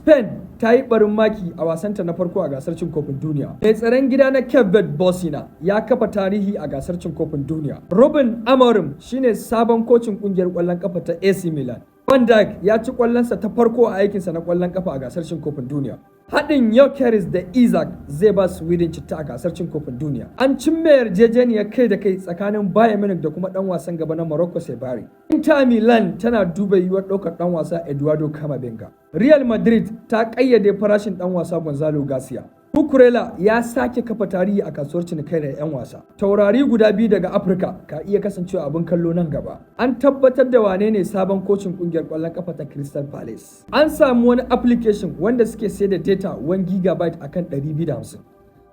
Spain ta yi barin maki a wasanta na farko a gasar cin kofin duniya. Mai tsaron gida na Cape Verde Bosnia ya kafa tarihi a gasar cin kofin duniya. Ruben Amorim shine sabon kocin kungiyar kwallon kafa ta AC Milan. Van Dijk ya ci kwallonsa ta farko a aikinsa na kwallon kafa a gasar cin kofin duniya. Haɗin Gyökeres da Isak zai ba Sweden citta a gasar cin kofin duniya. An cimma yarjejeniyar kai da kai tsakanin Bayern Munich da kuma ɗan wasan gaba na Morocco Saibari. Inter Milan tana duba yiwuwar ɗaukar ɗan wasa Eduardo Camavinga. Real Madrid ta ƙayyade farashin ɗan wasa Gonzalo Garcia. Cucurella ya sake kafa tarihi a kasuwar cinikayyar 'yan wasa. Taurari guda biyu daga Afirka ka iya kasancewa abin kallo nan gaba. An tabbatar da wane ne sabon kocin kungiyar ƙwallon kafa ta Crystal Palace. An samu wani application wanda suke sayar da data 1 gigabyte akan 250,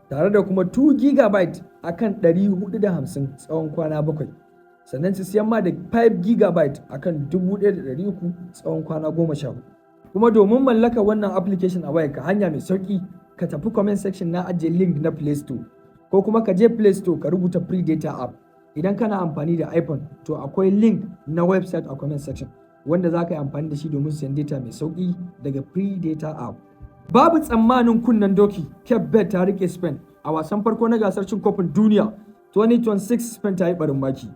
tare da kuma 2 gigabyte akan 450 tsawon kwana 7. Sannan su siyan ma da 5 gigabyte akan 1300 tsawon kwana 14. Kuma domin mallaka wannan application a wayarka, hanya mai sauki, ka tafi comment section, na ajiye link na Play Store, ko kuma ka je Play Store ka rubuta Free Data app. Idan kana amfani da iPhone, to akwai link na website a comment section wanda za ka yi amfani da shi domin siyan data mai sauki daga Free Data app. Babu tsammanin kunnen doki, Cape Verde ta rike Spain a wasan farko na gasar cin kofin duniya 2026. Spain ta yi barin maki.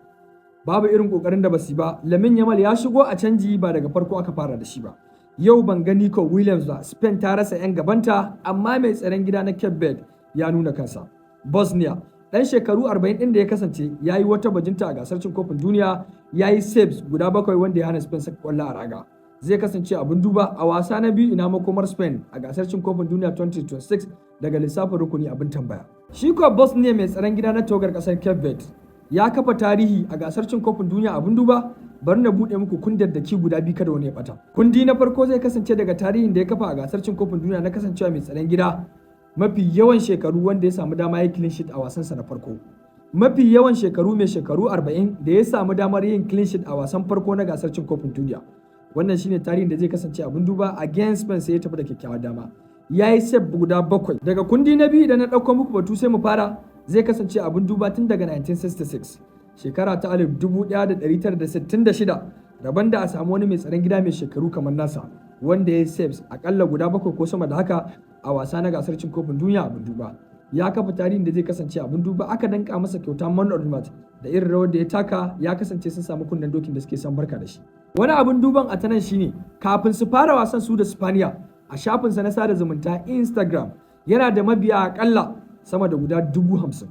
Babu irin kokarin da basu ba. Lamine Yamal ya shigo a canji, ba daga farko aka fara da shi ba. Yau ban ga Nico Williams ba. Spain ta rasa 'yan gabanta, amma mai tsaron gida na Cape Verde ya nuna kansa. Bosnia dan shekaru 40 din da ya kasance ya yi wata bajinta a gasar cin kofin duniya, ya yi saves guda bakwai wanda ya hana Spain saka kwallo a raga. Zai kasance abin duba a wasa na biyu. Ina makomar Spain a gasar cin kofin duniya 2026 daga lissafin rukuni, abin tambaya. Shi kuwa Bosnia, mai tsaron gida na tawagar kasar Cape Verde, ya kafa tarihi a gasar cin kofin duniya, abin duba. Bari na buɗe muku kundaddaki guda biyu, kada wani ya bata. Kundi na farko zai kasance daga tarihin da ya kafa a gasar cin kofin duniya na kasancewa mai tsaron gida mafi yawan shekaru wanda ya samu dama ya clean sheet a wasansa na farko. Mafi yawan shekaru, mai shekaru 40 da ya samu damar yin clean sheet a wasan farko na gasar cin kofin duniya. Wannan shine tarihin da zai kasance abin duba. Against Spain sai ya tafi da kyakkyawar dama. Ya yi save guda bakwai. Daga kundi na biyu, idan na ɗauko muku batu sai mu fara, zai kasance abin duba tun daga 1966, shekara ta 1966, rabon da a samu wani mai tsaron gida mai shekaru kamar nasa wanda ya saves akalla guda bakwai ko sama da haka a wasa na gasar cin kofin duniya, abin duba. Ya kafa tarihin da zai kasance abin duba. Aka danka masa kyauta man of the match da irin rawar da ya taka. Ya kasance sun samu kunnen dokin da suke son barka da shi. Wani abin duban a tanan shine, kafin su fara wasan su da Spaniya, a shafinsa na sada zumunta Instagram yana da mabiya akalla sama da guda 50,000.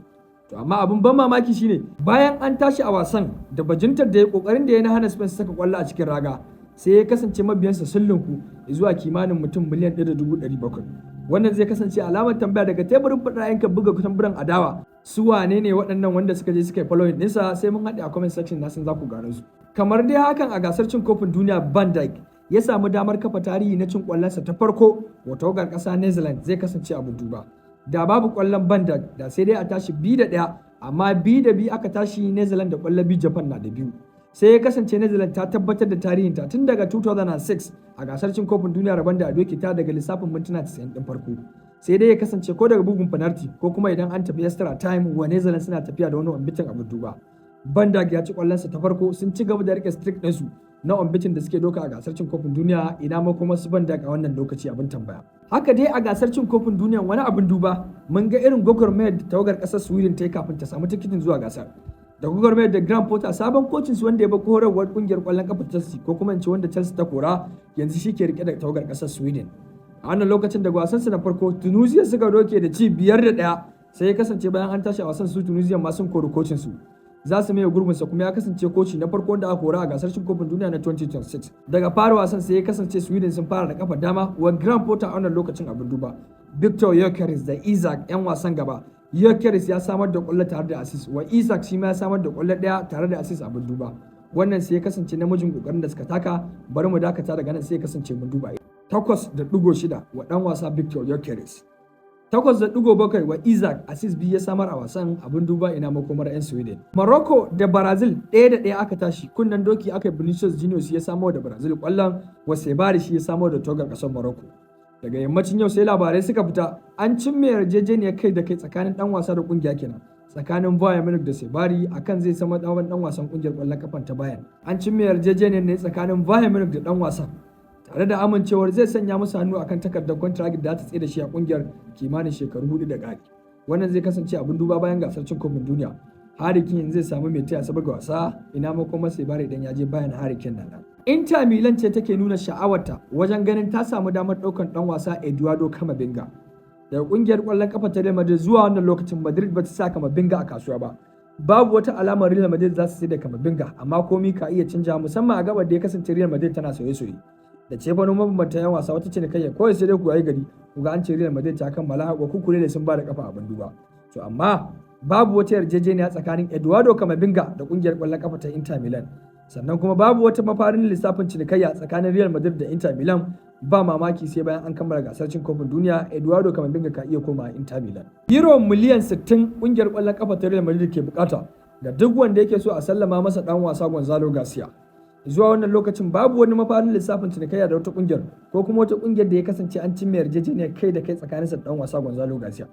To amma abin ban mamaki shine, bayan an tashi a wasan da bajintar da ya kokarin da ya na hana Spain saka kwallo a cikin raga, sai ya kasance mabiyansa sun linku zuwa kimanin mutum 1,700,000. Wannan zai kasance alamar tambaya. Daga teburin faɗa buga tamburan adawa, su wane ne waɗannan wanda suka je suka yi following ɗinsa? Sai mun haɗe a comment section, na san za ku gano su. Kamar dai hakan, a gasar cin kofin duniya Van Dijk ya samu damar kafa tarihi na cin kwallonsa ta farko wa tawagar ƙasa Netherlands, zai kasance abin duba. Da babu kwallon Van Dijk, da sai dai a tashi 2-1, amma 2-2 aka tashi, Netherlands da kwallo biyu, Japan na da biyu. Sai ya kasance Netherlands ta tabbatar da tarihinta tun daga 2006 a gasar cin kofin duniya, rabon da a doke ta daga lissafin mintuna 90 din farko. Sai dai ya kasance ko daga bugun penalty ko kuma idan an tafi extra time wa Netherlands suna tafiya da wani unbeaten, abin duba. Van Dijk ya ci kwallonsa ta farko, sun ci gaba da rike streak ɗinsu na unbeaten da suke doka a gasar cin kofin duniya. Ina ma kuma su Van Dijk a wannan lokaci, abin tambaya. Haka dai a gasar cin kofin duniya, wani abin duba, mun ga irin gwagwarmayar da tawagar ƙasar Sweden ta yi kafin ta samu tikitin zuwa gasar, da gwagwarmayar da Graham Potter, sabon kocin su wanda ya bar horarwar kungiyar kwallon kafa Chelsea, ko kuma in ce wanda Chelsea ta kora, yanzu shi ke rike da tawagar ƙasar Sweden a wannan lokacin. Daga wasansu na farko, Tunisia suka doke da ci 5-1. Sai ya kasance bayan an tashi a wasan, su Tunisia ma sun kori kocin su, za su maye gurbinsa, kuma ya kasance koci na farko wanda aka kora a gasar cin kofin duniya na 2026. Daga fara wasan, sai ya kasance Sweden sun fara da kafa dama wa Graham Potter a wannan lokacin, abin duba. Victor Gyökeres da Isak, yan wasan gaba, Gyökeres ya samar da kwallo tare da assist wa Isak, shi ma ya samar da kwallo daya tare da assist, abin duba. Wannan sai ya kasance namijin kokarin da suka taka. Bari mu dakata daga nan, sai ya kasance mun duba. 8.6 wa dan wasa Victor Gyökeres, 8.7 wa Isak, assist biyu ya samar a wasan, abin duba. Ina makomar 'yan Sweden? Morocco da Brazil 1-1 aka tashi, kunnen doki aka yi. Vinicius Junior ya samo da Brazil kwallon, wa Saibari shi ya samo da tawagar kasar Morocco. Daga yammacin yau sai labarai suka fita, an cimma yarjejeniyar kai da kai tsakanin dan wasa da kungiya kenan, tsakanin Bayern Munich da Saibari, akan zai sama dan wasan kungiyar kwallon kafan ta Bayern. An cimma yarjejeniyar ne tsakanin Bayern Munich da dan wasan, Tare da amincewar zai sanya musu hannu akan takardar kwantiragi da ta tsaye da shi a kungiyar kimanin shekaru 4 da ƙari. Wannan zai kasance abin duba bayan gasar cin kofin duniya. Harry Kane zai samu mai taya sa buga wasa, ina makoma sai bare idan ya je bayan Harry Kane nan. Inter Milan ce take nuna sha'awarta wajen ganin ta samu damar ɗaukar ɗan wasa Eduardo Camavinga daga kungiyar ƙwallon kafa ta Real Madrid. Zuwa wannan lokacin, Madrid ba ta sa Camavinga a kasuwa ba. Babu wata alamar Real Madrid za su sai da Camavinga, amma komi ka iya canja, musamman a gabar da ya kasance Real Madrid tana sauye-sauye da cefano mabambantan 'yan wasa. Wata cinikayya kawai sai dai ku yi gari ku ga an ce Real Madrid ta kammala wa Cucurella, sun ba da kafa abin duba. To amma babu wata yarjejeniya tsakanin Eduardo Camavinga da kungiyar kwallon kafa ta Inter Milan. Sannan kuma babu wata mafarin lissafin cinikayya tsakanin Real Madrid da Inter Milan. Ba mamaki sai bayan an kammala gasar cin kofin duniya, Eduardo Camavinga ka iya koma Inter Milan. Euro miliyan 60 kungiyar kwallon kafa ta Real Madrid ke bukata ga duk wanda yake so a sallama masa dan wasa Gonzalo Garcia. Zuwa wannan lokacin, babu wani mafarin lissafin cinikayya da wata kungiyar ko kuma wata kungiyar da ya kasance an cimma yarjejeniyar kai da kai tsakaninsa da dan wasa Gonzalo Garcia.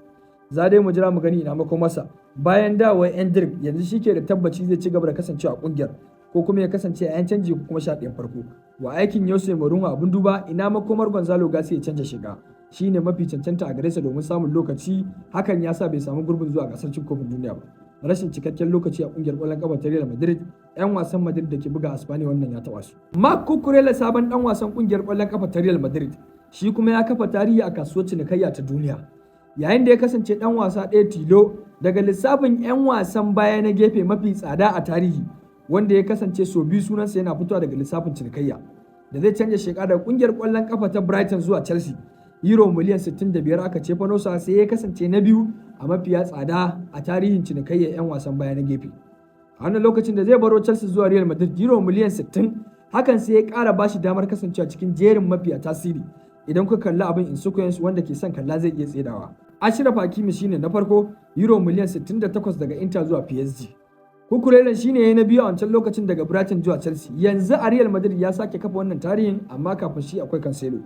Za dai mu jira mu gani ina masa bayan dawowar Endrick. Yanzu shi ke da tabbaci zai ci gaba da kasancewa a kungiyar ko kuma ya kasance a 'yan canji ko kuma 11n farko. Wa aikin Jose Mourinho abin duba, ina makomar Gonzalo Garcia ya canja shiga? Shine mafi cancanta a gare sa domin samun lokaci. Hakan ya sa bai samu gurbin zuwa gasar cin kofin duniya ba. Rashin cikakken lokaci a kungiyar kwallon kafa ta Real Madrid, 'yan wasan Madrid da ke buga a Spain, wannan ya taba su. Marc Cucurella, sabon dan wasan kungiyar kwallon kafa ta Real Madrid, shi kuma ya kafa tarihi a kasuwar cinikayya ta duniya, yayin da ya kasance dan wasa ɗaya tilo daga lissafin 'yan wasan baya na gefe mafi tsada a tarihi wanda ya kasance sau biyu sunansa yana fitowa daga lissafin cinikayya da zai canja sheka daga kungiyar kwallon kafa ta Brighton zuwa Chelsea. Euro miliyan 65 aka ce fanosa, sai ya kasance na biyu a mafiya tsada a tarihin cinikayyar 'yan wasan baya na gefe. A wannan lokacin da zai baro Chelsea zuwa Real Madrid, euro miliyan 60, hakan sai ya kara bashi damar kasancewa cikin jerin mafiya tasiri. Idan kuka kalli abin in sequence, wanda ke son kalla zai iya tsedawa. Achraf Hakimi shine na farko, euro miliyan 68 daga Inter zuwa PSG. Cucurella shine ya na biyu a wancan lokacin daga Brighton zuwa Chelsea. Yanzu a Real Madrid ya sake kafa wannan tarihin, amma kafin shi akwai Cancelo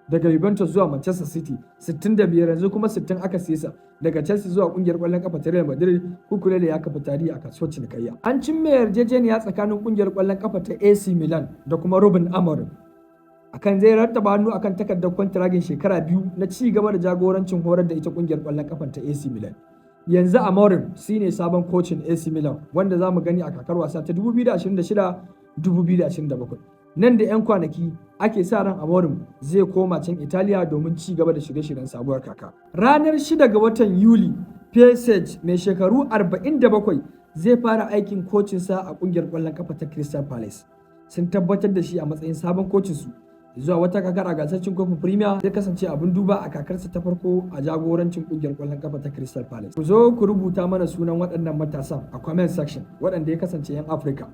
daga Juventus zuwa Manchester City, 65, yanzu kuma 60 aka siye sa daga Chelsea zuwa kungiyar kwallon kafa ta Real Madrid. Cucurella ya kafa tarihi a kasuwar cinikayya. An cimma yarjejeniya tsakanin kungiyar kwallon kafa ta AC Milan da kuma Ruben Amorim akan zai rattaba hannu akan takardar kwantiragin shekara 2 na ci gaba da jagorancin horar da ita kungiyar kwallon kafa ta AC Milan. Yanzu Amorim shine sabon kocin AC Milan wanda za mu gani a kakar wasa ta 2026-2027. Nan da 'yan kwanaki ake sa ran Amorim zai koma can Italiya domin ci gaba da shirye-shiryen sabuwar kaka. Ranar 6 ga watan Yuli, PSG mai shekaru 47 zai fara aikin kocinsa a kungiyar kwallon kafa ta Crystal Palace. Sun tabbatar da shi a matsayin sabon kocinsu zuwa wata kakar a gasar cin kofin Premier. Zai kasance abin duba a kakarsa ta farko a jagorancin kungiyar kwallon kafa ta Crystal Palace. Ku zo ku rubuta mana sunan waɗannan matasan a comment section, waɗanda ya kasance 'yan Afirka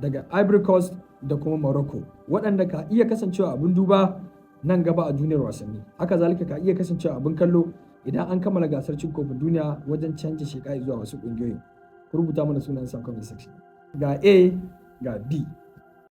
daga Ivory Coast da kuma Morocco, waɗanda ka iya kasancewa abin duba nan gaba a duniyar wasanni. Haka zalika ka iya kasancewa abin kallo idan an kammala gasar cin kofin duniya wajen canja sheka zuwa wasu ƙungiyoyin. Ku rubuta mana sunan sa comment section. Ga A, ga B.